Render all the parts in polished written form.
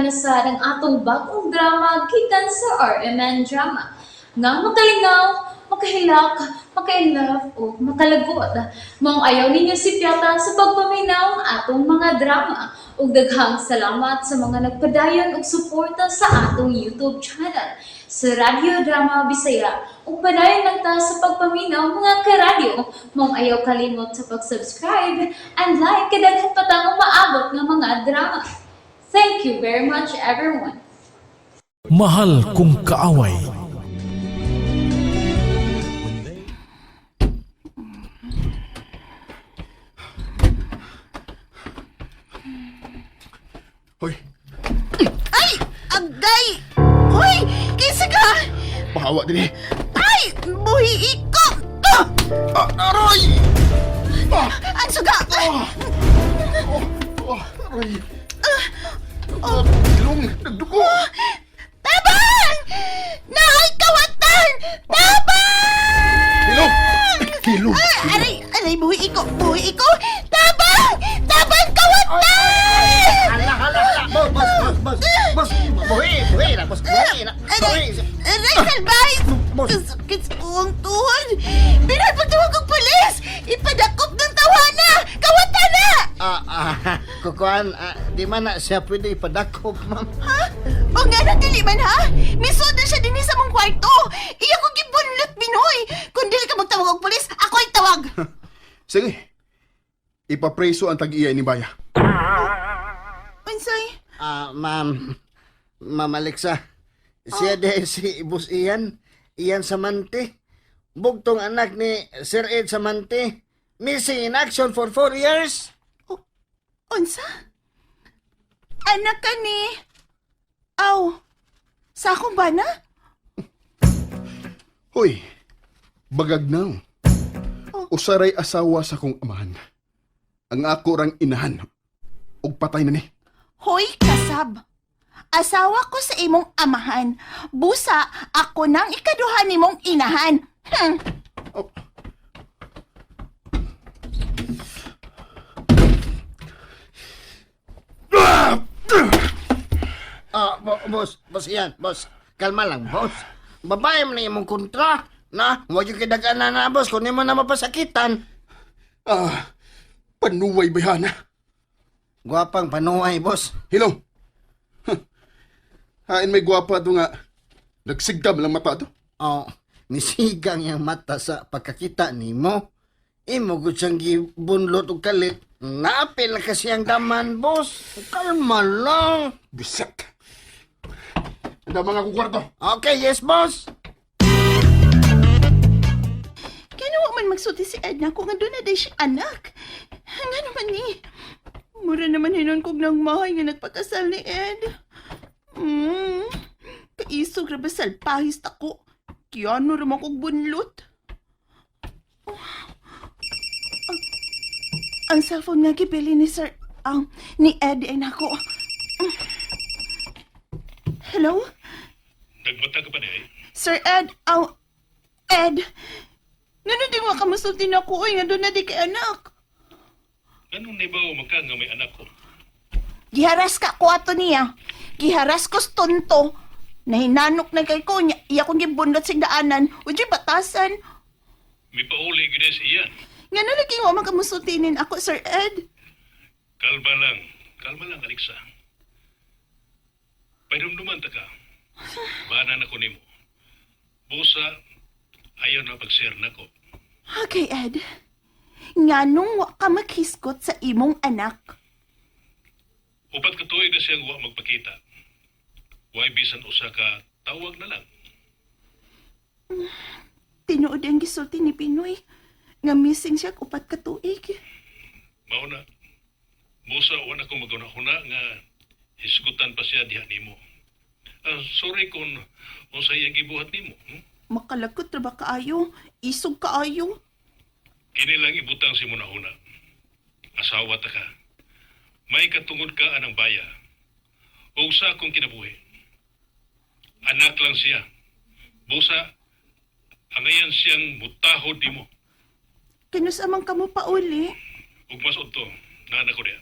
na sad ang atong bag-ong drama gikan sa RMN Drama. Nga makalingaw, makahilak, maka-inlove o makalagot. Maong ayaw ninyo sipyata sa pagpaminaw ang atong mga drama. Ug daghang salamat sa mga nagpadayon og suporta sa atong YouTube channel sa Radyo Drama Bisaya. Ug padayon lang ta sa pagpaminaw, mga karadyo. Maong ayaw kalimot sa pag-subscribe and like kay daghan pa tang umaabot nga mga drama. Thank you very much, everyone. Mahal Kong Kaaway. Hoy, Ay! Agay! Hoy! Kinsa ka? pahawa din eh. Ay! Buhi iko! Ah! Ah, aray! Ah, Ang suga! ah, oh, oh, aray. Ah, ilong, nagdugo. Tabang! Naay kawatan! Tabang! Hilom! Hilom! Ay, aray! Aray! Buhi iko! Buhi iko! Tabang! Tabang kawatan! Hala, hala, hala. Boss, boss, boss, boss. Boss, buhi, buhi na, boss, buhi na. Aray! Buhi. Aray! Salbahe! Boss. Kasakit sa buong tuhod! Biral pagtawag og pulis! Ipadakop ng tawana! Kawatan na! Ah, ah, kukuan, ah, di man na siya pwede ipadakop, ma'am. Ha? O nga na dili man ha? Misod na siya dinhi sa mong kwarto. Iya ko gibunlot Binoy. Kung dili ka magtawag og pulis, ako ay tawag. Sige, ipapreso ang tag-iya ni Baya. Unsay? Ah, ma'am, ma'am Alexa, siya oh. Si Boss Ian, Ian Samante. Bugtong anak ni Sir Ed Samante. Missing in action for 4 years. O, unsa? Anak ka ni. Aw. Sa akong bana? Hoy, bagagnaw. Usaray asawa sa kong amahan. Ang ako rang inahan. Og patay na ni. Hoy, kasab. Asawa ko sa imong amahan. Busa, ako nang ikaduha nimong inahan. Oh. Ah, boss, boss Ian, boss. Kalma lang, boss. Babae man na imong kontra. Na, huwag yung kidagaan na, boss, kung mo na mapasakitan. Ah, panuway bayana. Gwapang panuay, boss. Hilom. Huh. Hain may gwapa to nga. Nagsigdam lang mata to. Oh, nisigang yang mata sa pagkakita nimo. Imo gud siyang gibunlot og kalit. Naapil na kasi ang daman, boss. Kalma lang. Bisat. Ang mga kong kwarto. Okay, yes, boss. Kaya wa man magsulti si Edna kung nga doon na day siya anak. Nga naman ni. Mura naman hinon kog nang mahay nga nagpakasal ni Ed. Kaisog ra ba salpahis ta ko. Kiyano ra man kog bunlot. Oh. Ang cellphone nga gibili ni Sir, ni Ed ay nako. Hello? Nagmata ka pa di ay? Sir Ed, aw, Ed. Ngano di mo kamusulti na ko, oy, nga doon na di kay anak. Anong nibaw maka nga may anak ko? Giharas ka ko ato niya. Giharas ko sa tonto. Nahinanok na kay ko niya. Iya kong gibunlot sa daanan. Ujoy batasan. Mipauli gid si Ian. Ngano lagi wa man kamusultinin ako, Sir Ed. Kalma lang. Kalma lang, Alexa. Pahinumduman ta ka. Bana na ko nimo. Busa, ayaw na pag-share na ko. Okay, Ed. Nganong wa ka makhiskot sa imong anak. 4 ka tuig na siyang wa magpakita. Way bisan usa ka tawag na lang. Tinuod ang gisulti ni Pinoy. Nga missing siya 4 ka tuig. Mao na. Busa wa na ko magunahuna nga hisgutan pa siya diha nimo. Ah, sorry kung unsay iyang gibuhat nimo. Makalakot ra ba kaayo? Isog kaayo? Kini lang ibutang si Munahuna. Asawa ta ka. May katungod ka anang baya. O sa akong kinabuhi. Anak lang siya. Busa, angayan siyang mutahod nimo. Kinus amang kamo pa uli. Ug mas udto, naana ko diha.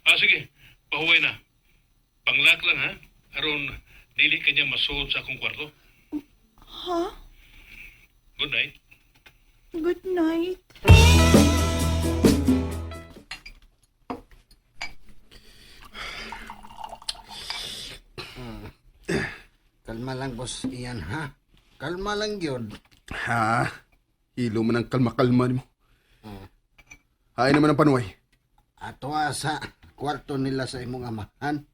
Ah, sige, pahuway na. Panglak lang ha. Aron dili ka niya masuod sa akong kwarto. Ha? Good night. Good night. Kalma lang, boss Ian, ha? Kalma lang yun. Ha? Ilo man ang kalma-kalma nimo. Hain naman ang panuway. Atwa sa kwarto nila sa imong amahan.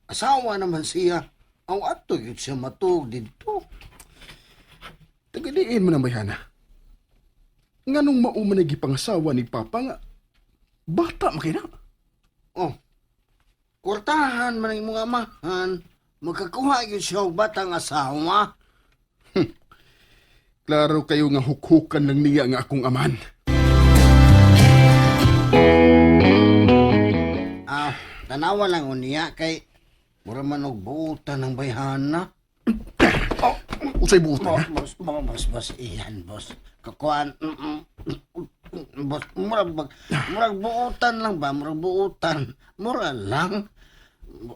Asawa naman siya. Ang ato yun siya matuog dito. Tagadiin mo ng bayhana. Nganong mauman na gipangasawa ni Papa nga, bata makina. Oh, kwartahan man ang imong amahan. Magkakuha yun siya og batang asawa. Klaro kayo nga hukhukan lang niya nga akong amahan. Ah, tanawa lang unya kay mura man og buutan ng bayhana. Usay buutan ha? Boss, boss, boss, boss, iyan, boss. Kakuan, boss, murag, murag buutan lang ba? Murag buutan. Mura lang.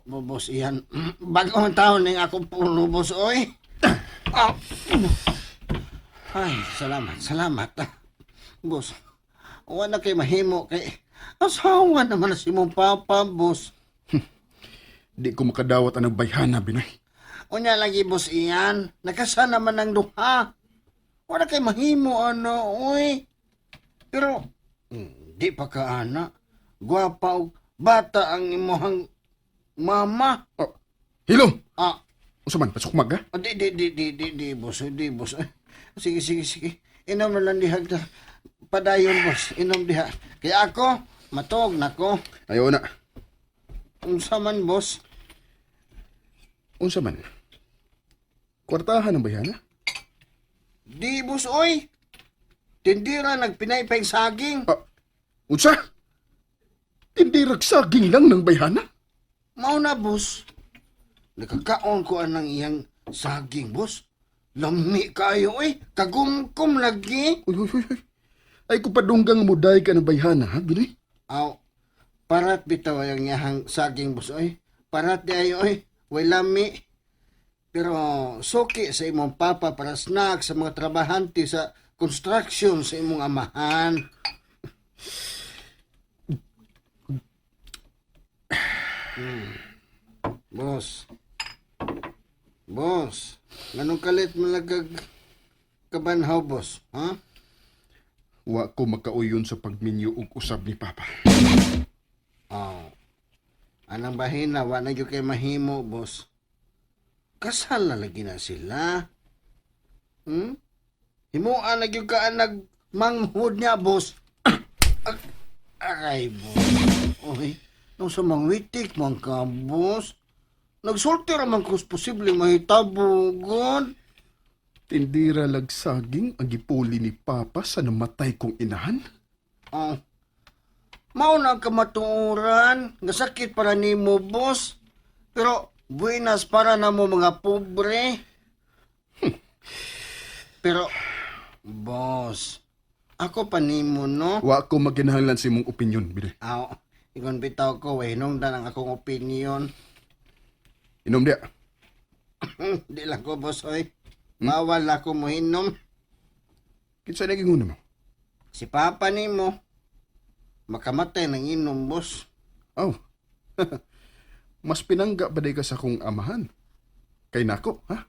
Boss, iyan. Bagong taon ning akong puno, boss, oy. Ah. Ay, salamat, salamat. Boss, wala kay mahimo kay asawa naman na si mong papa, boss. Di ko makadawat ang bayhana, Binoy. Unya lagi, boss Ian. Nakasa naman ang duha. Wala kay mahimo, ano, uy. Pero, di pa ka, ana. Gwapa og bata ang imuhang mama. Oh, hilom! Ah, Usa man, pasukmag ha? oh, di, di, di, di, di, di, boss. Di, boss. Eh, sige, sige, sige. Inom na lang diha. Padayon, boss. Inom diha. Kaya ako, matog na ko. Ayaw na. Unsa man, boss? Unsa man? Kwartahan ang bayhana? Di, boss, oy. Tindira nagpinaypay saging. Ah, unsa? Hindi ragsaging lang ng bayhana? Mao na, boss. Nakakaon ko anang iyang saging, boss. Lami kayo, eh. Kagumkum lagi. Uy, uy, uy, uy. Ay kupadunggang muday ka ng bayhana, ha, Binoy? Aw, parat bitaw ang iyang saging, boss, oy. Parat di ay, oy. Way lami. Pero suki sa imong papa para snack sa mga trabahante sa construction sa imong amahan. Boss. Boss, nganong kalit malagag kabanhaw, boss? Ha? Wa ko makauyon sa pagminyo og usab ni Papa. Oh. Anang bahina, wa na gyud kay mahimo, boss. Kasal na lagi na sila. Himuan na gyud ka ang nagmanghod niya, boss. Aray, boss. Oy, nung sa mangwitik man ka, boss. Nagsulti ra man kus posible mahitabo, god. Tindira lagsaging ang gipuli ni Papa sa namatay kong inahan? Oh. Mao na ang kamatuoran, nga sakit para nimo, boss. Pero buenas para namo mga pobre. Pero boss, ako pa nimo no. Wa ko maginahanglan sa imong opinyon, Binoy. Aw, ingon bitaw ko way hinungdan ang akong opinion. Inom diya. Di lang ko boss oy. Bawal ako mohinom. Kinsa naging una mo? Si papa nimo makamatay ng inom, boss. Aw. Mas pinangga ba day ka sa akong amahan? Kay nako, ha?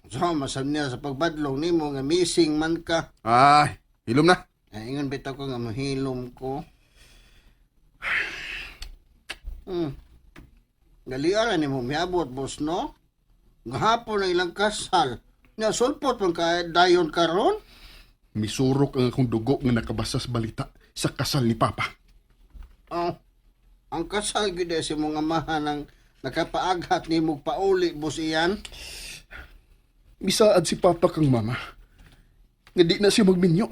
So, masab niya sa pagbadlong nimo nga missing man ka. Ay, hilom na. Ay, ingon bitaw ko nga mahilom ko. Galiara ni mo miabot, boss, no? Gahapon ang ilang kasal. Nya sulpot man ka dayon karon. Misurok ang akong dugo nga nakabasa sa balita sa kasal ni Papa. Oh. Ang kasal gyud ay sa mga amahan ang nakapaaghat nimo pauli, boss iyan. Misaad si Papa kang mama. Nga di na siya magminyo.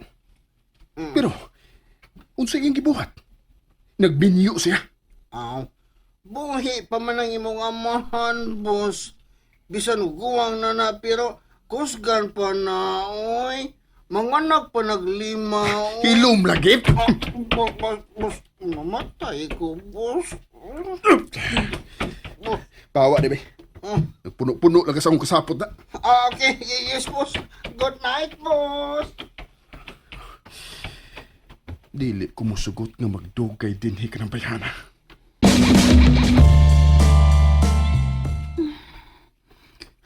Pero, unsa iyang gibuhat? Nagminyo siya. Aw. Buhi pa man ang imong amahan, boss. Bisan guwang na na, pero kusgan pa na, oy. Manganak pa naglima, oy. Hilom lagi. Ah, boss, boss, boss. Mamatay ko, boss. Pawa di ba? Puno-puno lang ka sa akong kasapot na. Ah, okay, yes, boss. Good night, boss. Dili ko musugot nga magdugay dinhi ka ng bayhana.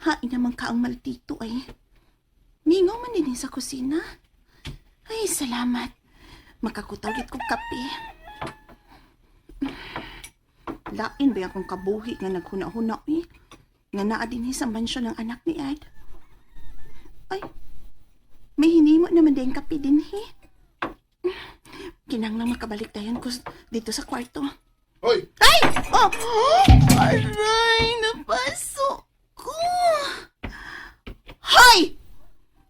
Hain naman ka ang maldito ay. Ningaw man din sa kusina. Ay, salamat. Makakutaw gid kog kape. Lain ba akong kabuhi nga naghuna-huna eh. Nga naa dinhi sa mansyon ng anak ni Ed. Ay, may hinimo naman din kape dinhi. Kinanglang makabalik dayon ko dito sa kwarto. Hoy! Ay! Oh! Aray! Napaso ko! Hoy!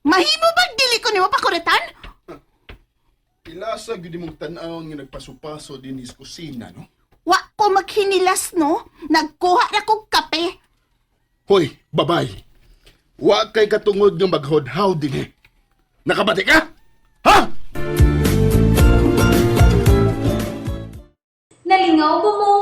Mahimo bang dili ko nimo pakuratan? Ilasa gyud imong tan-awon nga nagpaso-paso dinhi sa kusina, no? Wa ko maghinilas, no? Nagkuha na kog kape. Hoy, babay. Wa kay katungod nga maghodhaw dinhi. Nakabati ka? Ha? Nalingaw ba mo?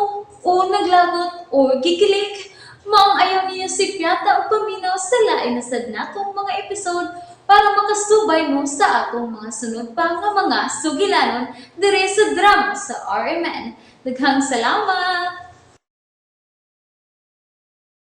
O naglagot o gikilig? Maong ayaw niyo si Piata o paminaw sa lain na sad natong mga episode para makasubay mo sa atong mga sunod pa nga mga sugilanon dire sa drama sa RMN. Daghang salamat!